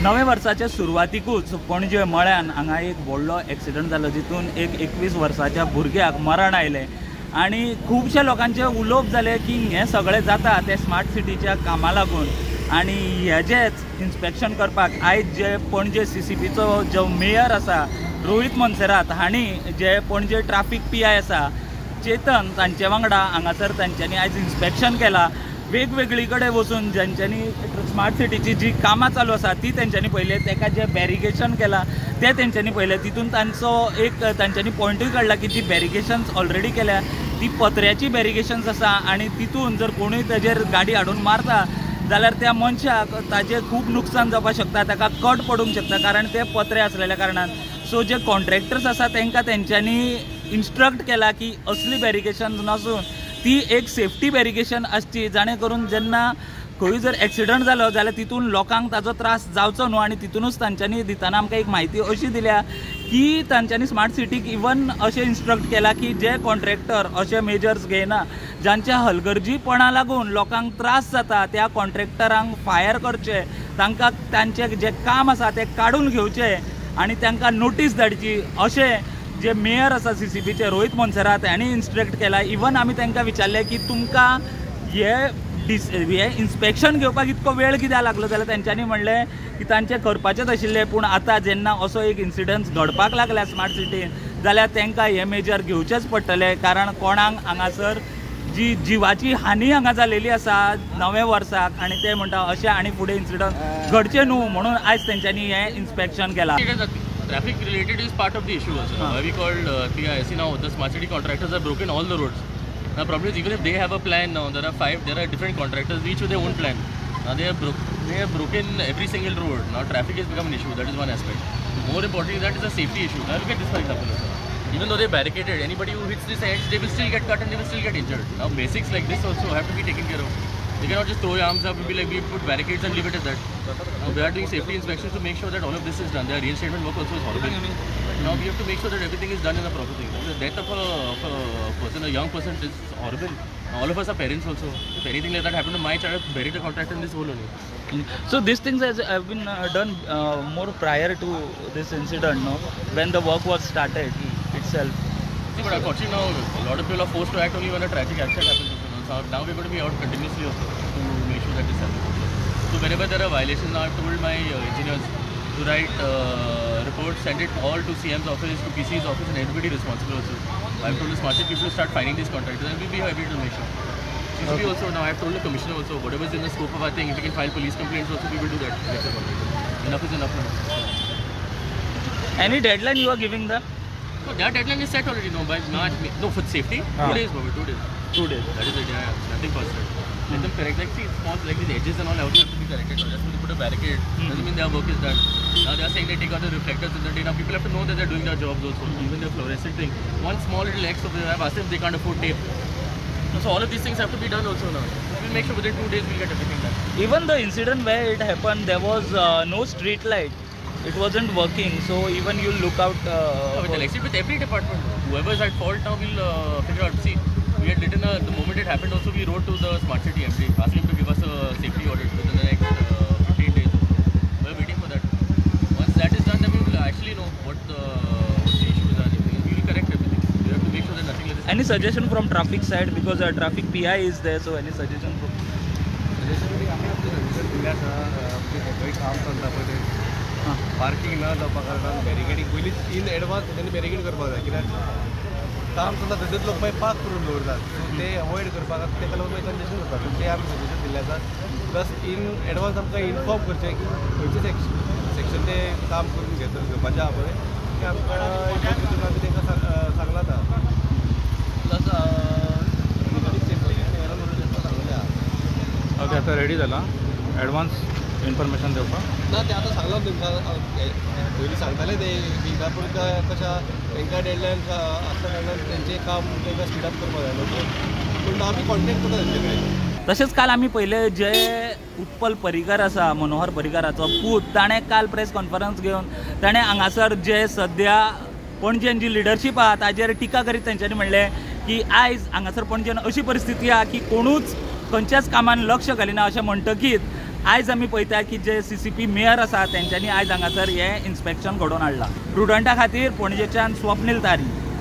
नव्या वर्साच्या सुरवातीकूच पणजे मळ्यान हांगा एक व्हडलो एक्सिडंट जालो जितून एक 21 वर्साच्या भुरग्याक मरण आयलें आनी खुबशे लोकांचे उलोवप जालें की हें सगळें जाता तें स्मार्ट सिटीच्या कामा लागून. आनी हेजेच इन्स्पेक्शन करपाक आयज जे पणजे CCPचो जो मेयर आसा रोहित मोन्सेरात हांणी जे पणजे ट्राफीक PI आसा चेतन तांचे वांगडा हांगासर तांच्यांनी आयज इन्स्पेक्शन केलां. वेगवेगळी कडेन वचून ज्यांच्यांनी स्मार्ट सिटीची जी कामां चालू आसा ती तेंच्यांनी पळयली, तेका जें बॅरिगेशन केलां तें तेंच्यांनी पळयलें. तितून तांचो एक तांच्यांनी पॉयंटूय काडला की जी बॅरिगेशन्स ऑलरेडी केल्या ती पत्र्याची बॅरिगेशन्स आसा आनी तितून जर कोणूय तेजेर गाडी हाडून मारता जाल्यार त्या मनशाक ताजें खूब नुकसान जावपाक शकता, ताका कट पडूंक शकता कारण ते पत्रे आसलेल्या कारणान. सो जे कॉन्ट्रॅक्टर्स आसा तांकां तेंच्यांनी इन्स्ट्रक्ट केला की असली बॅरिगेशन नासून ती एक सेफ्टी बॅरिगेशन आसची, जाणे करून जेन्ना खंय जर एक्सिडंट जालो जाल्यार तितून लोकांक ताजो त्रास जावचो न्हू. आनी तितूनच तांच्यांनी दितना आमकां एक म्हायती अशी दिल्या की तांच्यांनी स्मार्ट सिटीक इवन अशें इन्स्ट्रक्ट केलां की जे कॉन्ट्रॅक्टर अशे मेजर्स घेयना जांच्या हलगर्जीपणा लागून लोकांक त्रास जाता त्या कॉन्ट्रॅक्टरांक फायर करचे, तांकां तांचें जें काम आसा तें काडून घेवचें आनी तांकां नोटीस धाडची अशें जे मेयर आसा CCPचे रोहित मोन्सेरात हांणी इन्स्ट्रक्ट केला. इवन आमी तांकां विचारलें की तुमकां हे इन्स्पेक्शन घेवपाक इतको वेळ कित्याक लागलो जाल्यार तेंच्यांनी म्हणलें की तांचें करपाचेंच आशिल्लें, पूण आतां जेन्ना असो एक इन्सिडंट घडपाक लागला स्मार्ट सिटीन जाल्यार तांकां हे मेजर घेवचेंच पडटलें कारण कोणाक हांगासर जी जिवाची हानी हांगा जालेली आसा नव्या वर्साक आनी ते म्हणटा अशें आनी फुडें इन्सिडंट घडचें न्हू म्हणून आयज तेंच्यांनी हें इन्स्पेक्शन केलां. Traffic related is part of the issue also. Why we called PIC now, the smart city contractors have broken all the roads. Now problem is even if they have a plan now, there are different contractors, each with their own plan. Now they have broken every single road. Now traffic has become an issue, that is one aspect. More importantly, that is a safety issue. Now look at this for example also. Even though they barricaded, anybody who hits this edge, they will still get cut and they will still get injured. Now basics like this also have to be taken care of. They cannot just throw your arms up and be like, we put barricades and leave it at that. Now we are doing safety inspections to make sure that all of this is done. Their reinstatement work also is horrible. Now we have to make sure that everything is done in a proper thing. The death of a person, a young person, is horrible. Now all of us are parents also. If anything like that happened to my child, I'd bury the contractor in this hole only. So these things have been done more prior to this incident, no? When the work was started itself. See, but unfortunately now a lot of people are forced to act only when a tragic accident happens. So now we're going to be out continuously also to make sure that this happens. So whenever there are violations, now I've told my engineers to write reports, send it all to CM's office, to PC's office, and everybody responsible also. I've told the smart city people to start finding these contractors, and we'll be happy to make sure. CCP also now I've told the commissioner also, whatever is in the scope of our thing, if we can file police complaints also, we will do that. Enough is enough now. Any deadline you are giving them? No, that deadline is set already. No, by March. No, for safety, 2 days, probably 2 days. 2 days. That is it. Yeah, nothing past that. Let them correct. Like, see, small, like these edges and all also have to be corrected. Just when you put a barricade, doesn't mean their work is done. Now they are saying they take out the reflectors in the day. Now people have to know that they are doing their jobs also. Even the fluorescent thing. One small little X over there, I've asked them if they can't afford tape. So all of these things have to be done also now. We'll make sure within 2 days we'll get everything done. Even the incident where it happened, there was no street light. It wasn't working, so even you look out. No, with electricity, with every department, whoever is at fault now will figure out. See, we had written the moment it happened also, we wrote to the smart city MD asking him to give us a safety audit within the next 15 days. We are waiting for that. Once that is done, then we will actually know what the issues are. We will correct everything. We have to make sure that nothing like this. Any suggestion from traffic side, because our traffic PI is there, so any suggestion from? Suggestion parking ना जावपा कारणान बॅरिकेडींग पयलींच in advance तेंच्यांनी barricade करपाक जाय कित्याक काम चलता थंयसर लोक मागीर पार्क करून दवरतात, सो ते अवॉयड करपाक ताका लागून मागीर कंजेशन जाता. ते आमी सजेशन दिल्लें आसा. प्लस इन एडवान्स आमकां इन्फॉर्म करचें की खंयचे सेक्शन ते काम करून घेवपाचें आहा पळय तें आमकां इन्फॉर्म करून आमी तांकां सांगलां आतां. प्लस सेफ्टी सांगलें आहा. ओके, आतां रेडी जालां एडवान्स इन्फॉर्मेशन दिवपाक ना ते आतां सांगलां तुमकां पयलीं सांगताले ते हिंगा पूण कशें तांकां डेडलायन आसल्या कारणान तेंचें काम तांकां स्पीड अप करपाक जाय न्हू, पूण आमी कॉन्टेक्ट करता तेंचे कडेन. तशेंच काल आमी पयले जे उत्पल पर्रीकर आसा, मनोहर पर्रीकराचो पूत, ताणें काल प्रेस कॉन्फरन्स घेवन ताणें हांगासर जे सद्या पणजेन जी लिडरशीप आहा ताजेर टिका करीत तेंच्यांनी म्हणलें की आयज हांगासर पणजेन अशी परिस्थिती आहा की कोणूच खंयच्याच कामान लक्ष घालिना. अशें म्हणटकीच आयज आमी पळयता की जे CCP mayor आसा तेंच्यांनी आयज हांगासर हें इन्स्पेक्शन घडोवन हाडलां. प्रुडंटा खातीर पणजेच्यान स्वप्नील तारी.